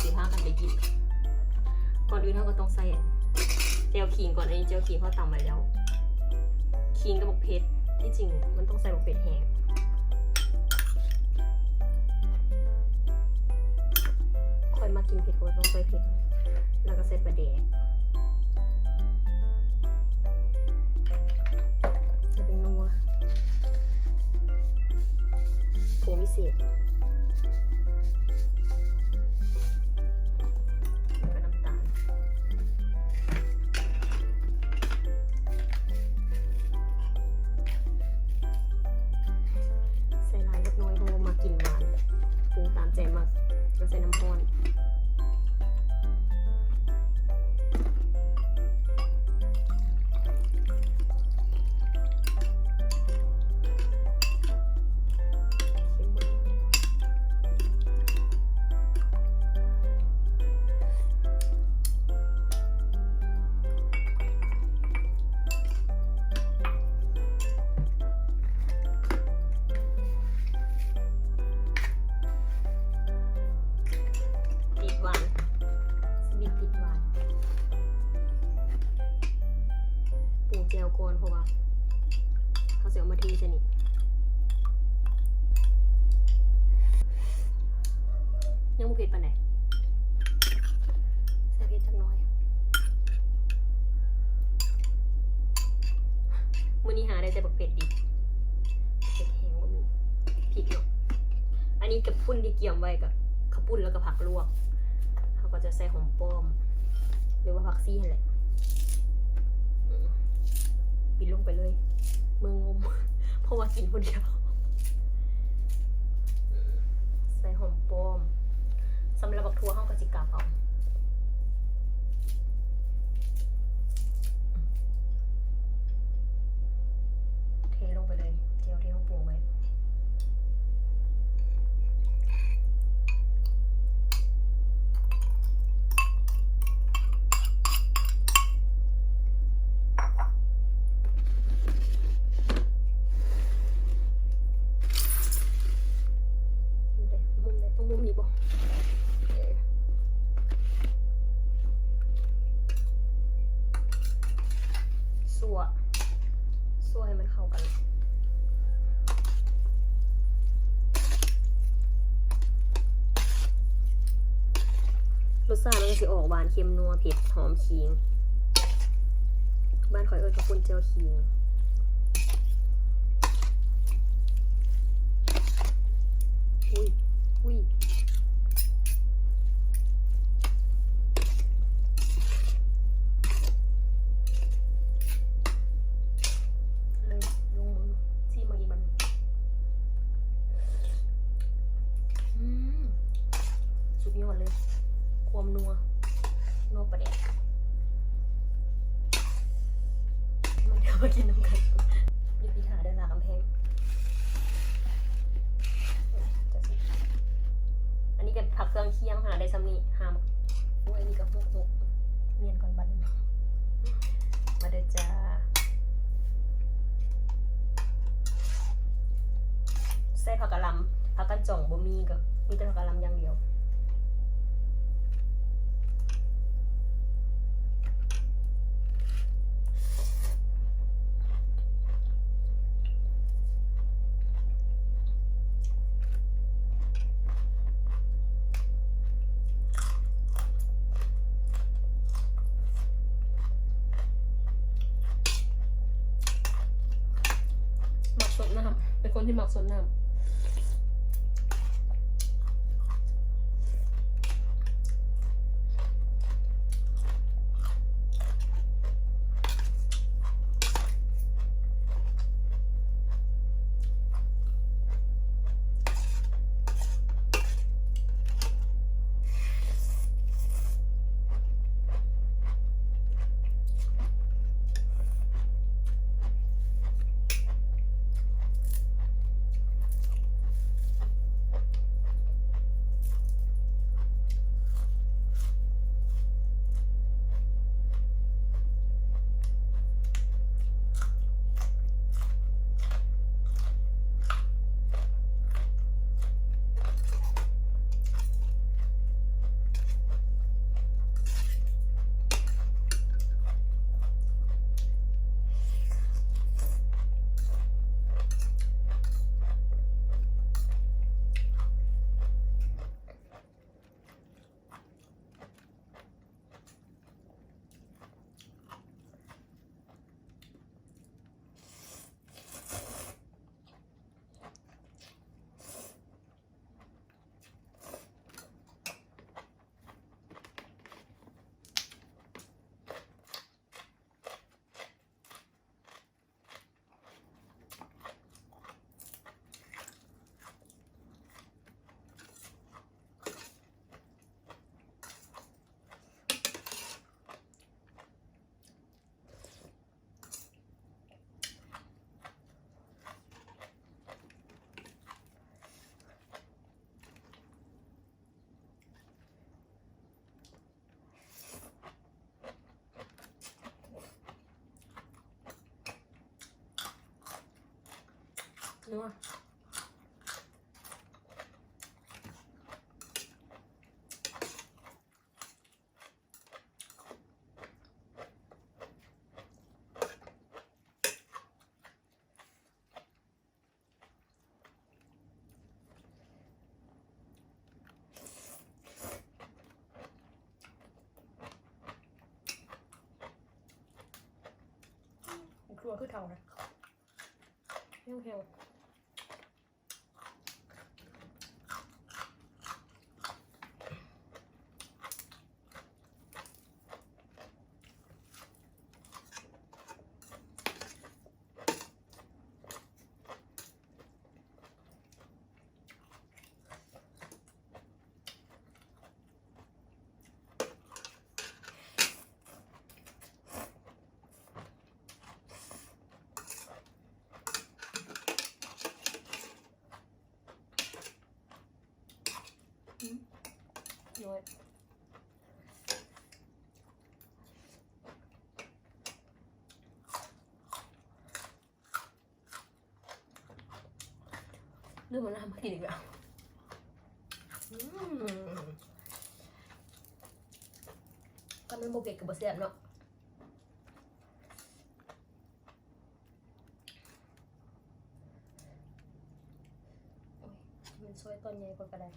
ຊິພາກັນໄປກິນ. ກ່ອນອື່ນເຮົາກໍຕ້ອງໃສ່ແຈ່ວຂີງກ່ອນ. ອັນນີ້ແຈ່ວຂີງເຮົາຕຳໄວ້ແລ້ວ. ຂີງກັບບັກເຜັດ ທີ່ຈິງມັນຕ້ອງໃສ່ບັກເຜັດແຫ້ງ. ຂ້ອຍມັກກິນເຜັດ ຂ້ອຍຕ້ອງໃສ່ເຜັດ ແລ້ວກໍໃສ່ປາແດກ ໃສ່ເປັນນົວ ຜົງວິເສດ ແລ້ວກໍນ້ຳຕານ. ໃສ່ຫຼາຍຈັກໜ້ອຍ ເພາະວ່າມັກກິນຫວານ ປຸງຕາມໃຈມັກ ແລ້ວໃສ່ນ້ຳຮ້ອນ. ຕິດຫວານ ຊິມີຕິດຫວານ. ປຸງແຈ່ວກ່ອນ ເພາະວ່າເຮົາຊິເອົາມາເທໃສ່ນີ້. ຍັງບໍ່ເຜັດປານໃດ ໃສ່ເຜັດຈັກໜ້ອຍ. ມື້ນີ້ຫາໄດ້ແຕ່ບັກເຜັດດິບ ເຜັດແຫ້ງບໍ່ມີ ພິກເນາະ. ອັນນີ້ກະປຸ້ນທີ່ກຽມໄວ້ ກະເຂົ້າປຸ້ນ ແລ້ວກະຜັກລວກ. ເຮົາກໍຈະໃສ່ຫອມປ້ອມ ຫຼືວ່າຜັກຊີຫັ້ນແຫຼະ. ອືມ ບິນລົງໄປເລີຍ ເມືອງົມ ເພາະວ່າກິນຜູ້ດຽວ. ໃສ່ຫອມປ້ອມ. ສຳລັບບັກຖົ່ວເຮົາກໍຊິກັບເອົາ ເທລົງໄປເລີຍ ແຈ່ວທີ່ເຮົາປຸງໄວ້. ມຸມໃດ ມຸມນີ້ບໍ່? ເອີ ຊົ່ວ ຊົ່ວໃຫ້ມັນເຂົ້າກັນ. ລົດຊາດມັນກໍຊິອອກຫວານ ເຄັມ ນົວ ເຜັດ ຫອມ ຂີງ. ບ້ານຂ້ອຍເອີ້ນເຂົ້າປຸ້ນແຈ່ວຂີງ. ອຸ້ຍ ອຸ້ຍ. ເລີຍ ລົງມື ຊີມເບິ່ງອີກບັດ. ອືມ ສຸດຍອດເລີຍ ຄວາມນົວ ນົວປາແດກ. ມາເດີ ມາກິນນຳກັນ ຢູ່ພີ້ທ່າເດີ ລາວກຳແພງ. ອັນນີ້ກໍຜັກເຄື່ອງຄຽງ ຫາໄດ້ຊ່ຳນີ້ ຫາ ໂອ້ຍ ອັນນີ້ກໍຫົກ ຫົກ ມ້ຽນກ່ອນບັດ. ມາເດີຈ້າ ໃສ່ຜັກກະຫຼ່ຳ ຜັກກັນຈ່ອງບໍ່ມີ ກໍມີແຕ່ຜັກກະຫຼ່ຳຢ່າງດຽວ. ມັກຊົດນ້ຳ ເປັນຄົນທີ່ມັກຊົດນ້ຳ. ອ นัว ครัวคือเฒ่านะ แฮงๆ อืม น้อย ลืมเอาน้ำมากินอีกแล้ว อืม ถ้ามันบ่เผ็ดก็บ่แซ่บเนาะ โอ๊ย มันซอยตอนใหญ่กว่าก็ได้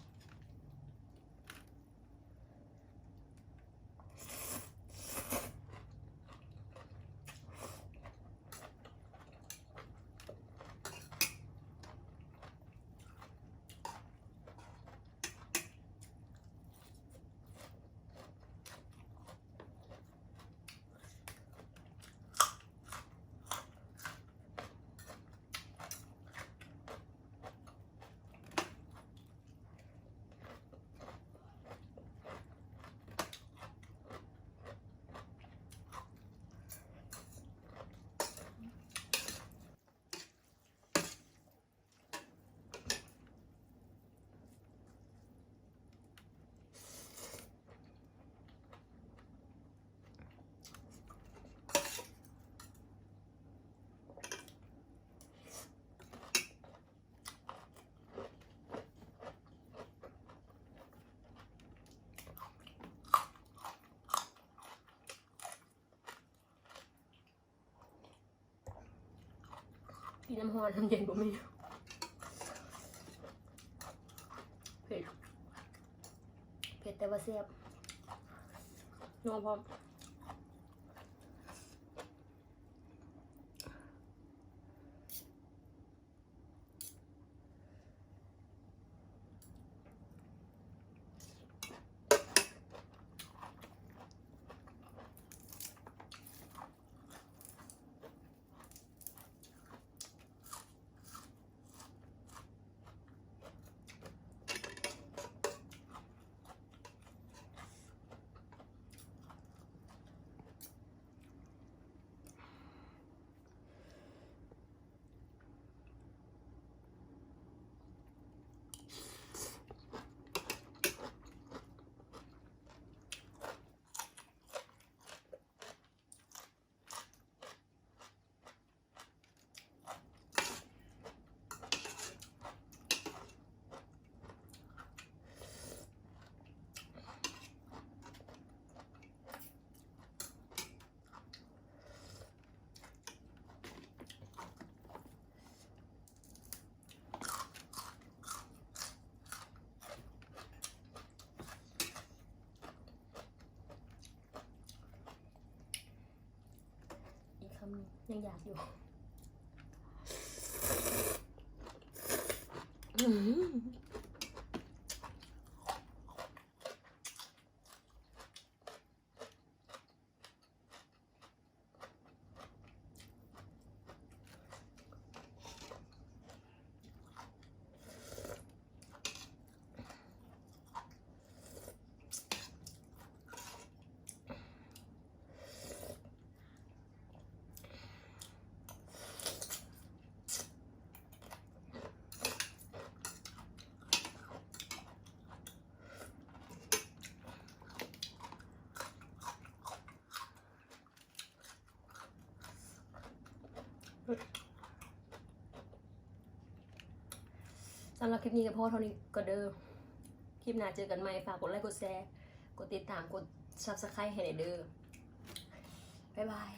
กินน้ำร้อน น้ำเย็นบ่มี เผ็ด เผ็ดแต่ว่าแซ่บ นัวพร้อม อีกคำหนึ่ง ยังอยากอยู่ อื้อหือ เ ສຳລັບຄລິບນີ້ກໍພໍເທົ່ານີ້ກໍເດີ. ຄລິບໜ້າເຈີກັນໃໝ່. ຝາກກົດໄລ ກົດແຊ ກົດຕິດຕາມ ກົດ Subscribe ໃຫ້ແດ່ເດີ. ບາຍບາຍ.